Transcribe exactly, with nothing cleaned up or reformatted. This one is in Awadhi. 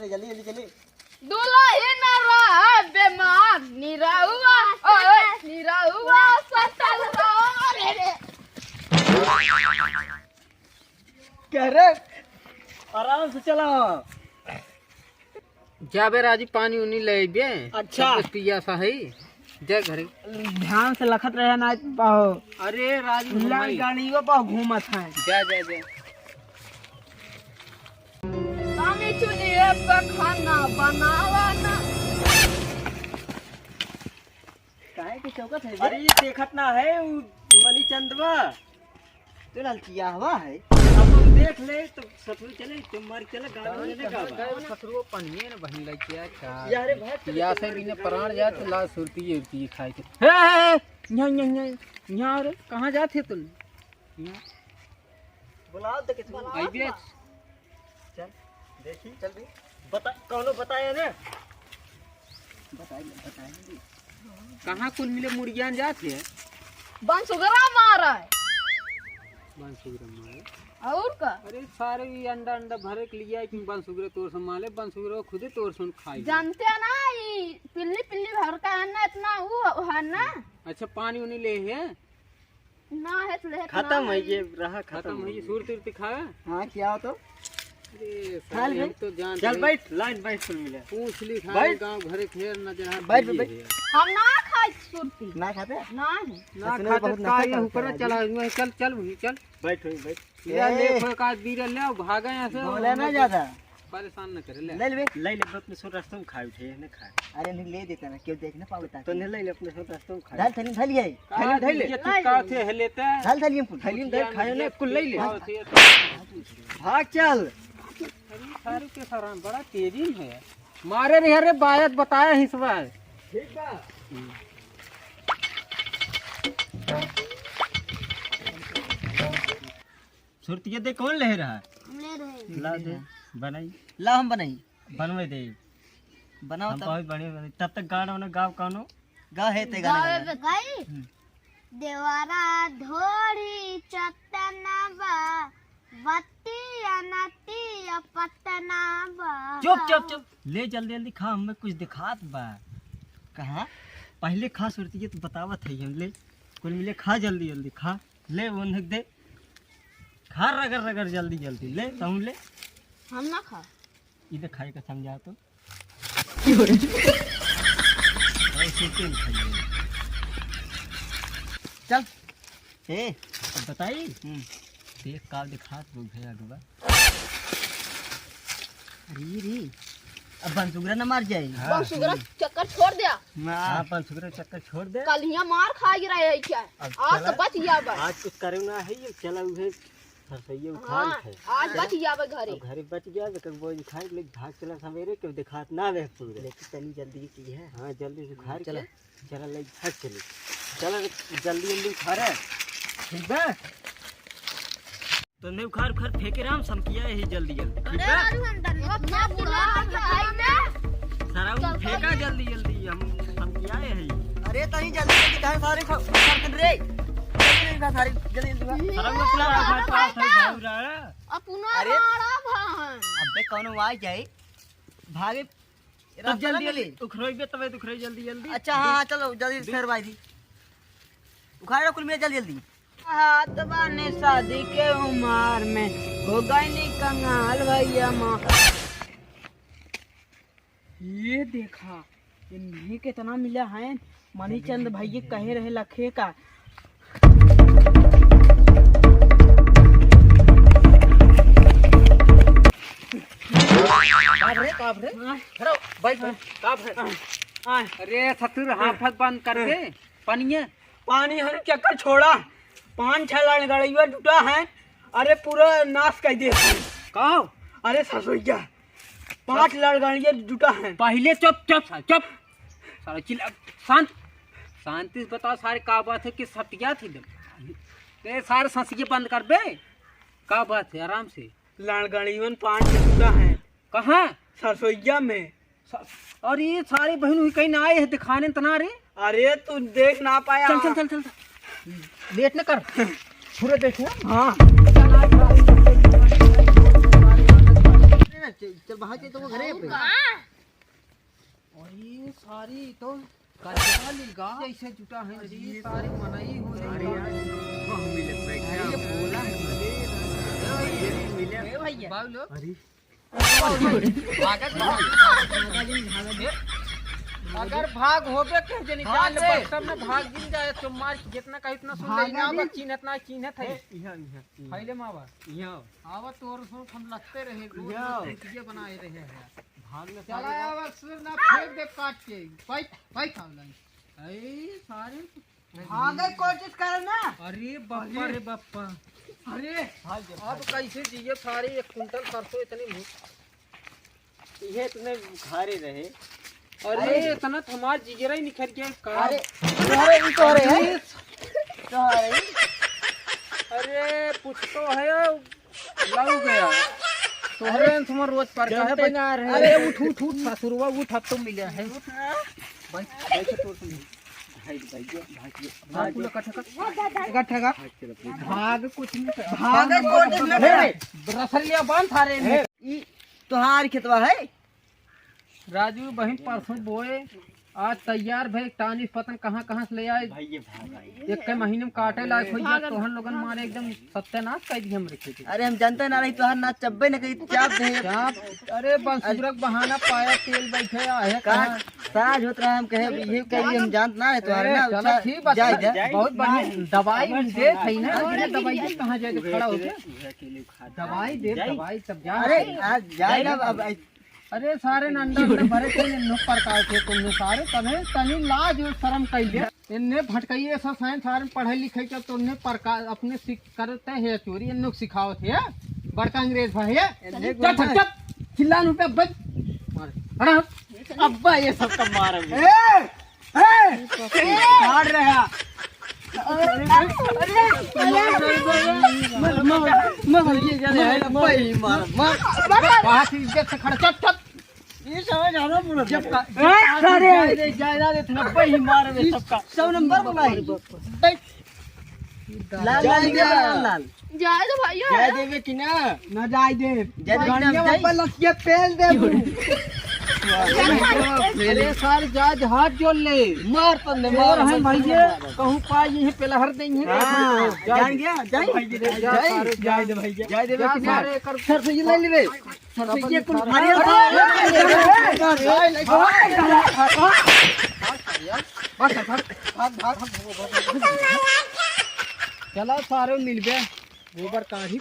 जल्दी, जल्दी, जल्दी। दुलहिन रहा बेमार, निरहुआ, ओए, निरहुआ सटल रहा रे रे। क्या रे? आराम से चला। जाबे राजू, पानी उनी ले अइबे। अच्छा। तब तो पियासा है। जा घरे। ध्यान से लखत रहे ना पाहो। अरे राजू, लड़ भाई। गाड़ियों पर घूमत है। जा, जा, जा। पानी चूल्हे पर खाना बनावा ना। काहे के चौकत है बे? अरे, ये देखत ना है, उ मनीचंदवा। तो लालचिया हवा है। अब हम देख ले, तो ससुर चले, तो मार चले, गाड़ी में ले गावा। ससुरो पनिये न बहिन लइके आ, का? यारे भाई, चले, पियासे चले, बिना चले, प्राण चले। जाए, तो लाल सुरती, उरती खाए के। हे, हे, हे, यहाँ, यहाँ, यहाँ, यहाँ रे, कहाँ जात है तुम? यहाँ। बुलाओ तो कितना? आइए। चल, देखी। चल भी। बता, कौनो बताया ना? बताइए, बताइए। कहाँ कुल मिले मुर्गियान जात है? बंसुगरा मारा है। बंसुगरा मारे? और का? अरे सारे ये अंडा, अंडा भरे के लिए कि बंसुगरा तोर से माले, बंसुगरा खुदे तोर से खाई। जानते हैं ना, ये पिल्ली, पिल्ली भर का है ना, इतना वो है ना। अच्छा, पानी उनी ले है? ना है तो लेत खत्म ना है है। ये, रहा खत्म खत्म है है ये, ये। सूरत उरत खावे? हाँ, क्या हो तो? अरे, खा ले। साले, हम तो जान चल रहे। बैठ, लाइन बैठ, सुन मिले। पूछ ली, खाए बैठ। गाँव घरे खेर न जहाँ बैठ, पीली बैठ। है। हम ना खाई सुरती। ना खाते? ना है। ना सुनो, खाते बहुत नशा काहे करते ऊपर हैं चला, आदमी। मैं चल, चल वहीं चल। बैठ वहीं, बैठ। ले, ए। ले, कोई का बीरा ले आओ, भागे यहाँ से। बोले ना ज्यादा। परेशान न करे, ले। ले लेबे। ले ले, अपने सो रास्ता में खाए उठे, ने खाए। अरे, नहीं ले देता ना, क्यों देख ना पावे ताकि। तो नहीं ले ले, अपने सो रास्ता में खाए। धल, थैली, धैल ये। का धैल, धैल। ये तू का थे है लेता है? धल, धैल, ये कुल। थैली में धैल, खाए ना, कुल ले ले। का थे ये तो। भाग चल। अरे, सारू के सारा बड़ा तेजी में है। मारे नहीं, अरे, बायत बताया हिसवा है। ठीक बा। सुरतिया दे, कौन ले रहा? हम ले रहे हैं। ला दे, बनाई। ला हम बनाई। बनवे दे। बनाओ हम तब। बहुत बढ़िया बनाई। तब तक गाना वाना गाओ कौनो। गाओ है ते गाना गावे वाना। पे गाई? हम्म। देवरा ढोरी चटना बा, बत्तिया नतिया पटना बा। चुप, चुप, चुप। ले जल्दी, जल्दी खा, हमें कुछ दिखात बा। कहाँ? पहले खा सुरतिया तो बतावत है हम ले। कुल मिले खा जल्दी, जल्दी खा। ले वो निक दे। खा रगड़ रगड़ जल्दी जल्दी। ले, तहूँ ले। हम ना खा। इधर खाए का समझा तो। और सुते में खाइए। चल। ए, अब बताई? हम्म। देख का दिखात वो भैया अगवा। अरे रे, अब बनसुगरा न मार जाए। हाँ। बनसुगरा चक्कर छोड़ दिया। हाँ। हाँ, बनसुगरा चक्कर छोड़ दे। कल हियाँ मार खा गिरा है क्या? अब आज चला। तो बच गया बस। आज कुछ करे ना है ये, चला उहे सरसैया उखाड़ हाँ, खाए। आज बच गया बस घरे। अब घरे बच गया, तो वो उखाड़ ले, भाग चला सवेरे, क्यों दिखात ना रहे पूरे। लेकिन तनी जल्दी की है। हाँ, जल्दी से उखाड़ चला। के। चला ले, भाग चली। चला रे, जल्दी, जल्दी उखाड़। ठीक बा? तो नहीं उखाड़, उखाड़ फेंके राम, समकिया यही जल्दी, जल्दी। ठीक अरे बा? यार, हम डर अपना बुला के आई ना। सारा वो चल, फेंका चल। जल्दी, जल्दी, हम, समकिया यही। अरे तनी जल्दी, जल्दी, कहाँ सारे खा, खा कर रे। जल्दी, जल्दी, खा सारे, जल्दी, जल्दी, खा। सारा वो अपना अपना अपना अपना अपना अपना अपना। अपना। अपना अरे। मारा भाई। अबे कौनो आ जाए, भागे। तो रास्ता जल्दी ना मिली। जल्दी उखरोइबे तबे तो उखरोई जल्दी जल्दी। अच्छा, हाँ, हाँ, चलो, जल्दी दे। फेर भाई दी। उखाड़ लो कुल मिले जल्दी जल्दी। हाथ बाने शादी के उमर में, हो गई नी कंगाल भैया माँ। ये देखा, इन्हीं कितना मिला है। मनीचंद भैया कहे रहे लखे का। काब रे, काब रे। हाँ। खड़ा हो, बैठ, बैठ। काब है? हाँ। अरे ससुर, हाथ, हाथ बंद करके पनिया। पानी हम चक्कर छोड़ा, पाँच छह लड़गड़िया जुटा है। अरे पूरा नाश कर दे। का हो? अरे ससुइया, पाँच लड़गड़िया जुटा है। पहले चुप, चुप, साला, चुप। साला चिल्ला, शांत, शांति से बताओ सारे, का बात है कि सटिया थी दम? ते सारे ससिए बंद कर बे। का बात है, आराम से। लड़गड़ियन पाँच जुटा है। कहाँ? सरसोईया में। स-, अरे सारे बहन हुई कहीं ना आए हैं दिखाने तना रे। अरे तू देख ना पाया। चल, चल, चल, चल, चल। लेट न कर। पूरा देखो। हाँ। चल, चल, बाहर चल, तो वो घरे पे। अरे, सारी तो करजा लिगा जैसे जुटा है जी, सारी मनई हो रही है। अरे, ये बोला है। ए भैया। बाबू लोग। अरे। भागत भाग। अगर भाग होबे के जनी, जान ले, बक्सम में भाग जिन जाए, तो मार जितना कही उतना सुन ले, भागा ना, जी। बस चिन्हत ना, चिन्हत है। ए, इहाँ, इहाँ, इहाँ। खैले मावा। इहाँ। आवा तोर सो हम लगते रहे, रोज इहाँ। रोज चुटिया बनाए रहे हैं। भाग ले चला सारे। आवा, सुर ना फेंक दे काट के। पाइप, पाइप आवला। ए, सारे भागे कोशिश कर ना। अरे बप्पा रे बप्पा। अरे, भाग जा, अब भाग जा। कैसे जिए सारे एक कुंटल सरसों इतनी भू-, ये इतने खारे रहे। अरे, अरे। इतना तो हमार जिगरा ही निकल गया का? अरे, अरे, ये तो रहे हैं। अरे। तो रहे। अरे, कुछ तो है, लग गया। तोहरे से हमार रोज पर का है, जनते ना रहे। अरे, उठ, उठ, उठ, ससुरवा, उठ, अब तो मिले है। बैठ, बैठ, तोर से मिल। भाई, भाई, भाई, भाई, भाई, पूरा इकट्ठा कर। इकट्ठा कर। भाग कुछ नहीं कर। भाग कुछ नहीं कर। रसलिया बांध थारे में। ई तोहार खेतवा है? राजू बहिन परसों बोए, आज तैयार भए, टानी पतन कहाँ कहाँ से ले आए। भाई ये भाग आई। एक के महीने में काटे लायक हो गया, तोहन लोगन मारे एकदम सत्यानाश कर दिए हमरे खेती। अरे हम जानते ना रही, तोहार नाच चब्बे न कही, चाप दे। चाप, अरे बंसुरक बहाना पाया, तेल बैठे आहे का? कहाँ? साज होत रहा, हम कहे, ये कह रही, हम जानत ना है तोहार अरे ना, चलो अच्छा, ठीक बात जाए है, दे। बहुत बढ़िया दवाई दे सही ना, अरे दवाई दे, कहाँ जाके खड़ा हो गया? दवाई दे, दवाई तब जा। अरे आज जाए ना, अब अरे सारे नंदा में भरे थे, नुक परकाए थे, तुमने सारे तने तनी लाज और शर्म कइले। इन्ने भटकइए सब साइन सारे पढ़े लिखे के, तुमने परका अपने सिख करते हैं चोरी, इन्ने सिखावत है, बड़का अंग्रेज भाई है। इन्ने चुप, चुप, चुप, चिल्ला नु पे बच। मार। अरे, अब्बा ये सब का मार अभी। ए! ए! मार रहा। अरे, अरे, अरे, मर, मर, मर, ये जा रहा है, अब्बा ही मार, मार। बात इज्जत से खड़ा, चुप, चुप। ये समझ आ रहा पूरा। जब का, ए, अरे। जाए दे, जाए दे, अब्बा ही मार दे सबका। सौ नंबर बनाई। लाल, लाल, लाल, लाल। जाए दो भैया। जाए देवे कि ना? ना जाए दे। जाए दे कि ना? बढ़िया जाए। बाबा लसिया पेल दे। अरे सारे जाए दे, हाथ जोड़ ले। मार तो ले, और मार, हम मार, भैया मार। कहूँ पाए ये पेलहर देंगे। हाँ, जान गया, जाए। जाए, जाए, जाए दे भैया। जाए देवे कि ना? सारे एकर सर से ये ले ले रे। सर से ये कुल भारी। चला सारे मिलबे, गोबर काढ़ी।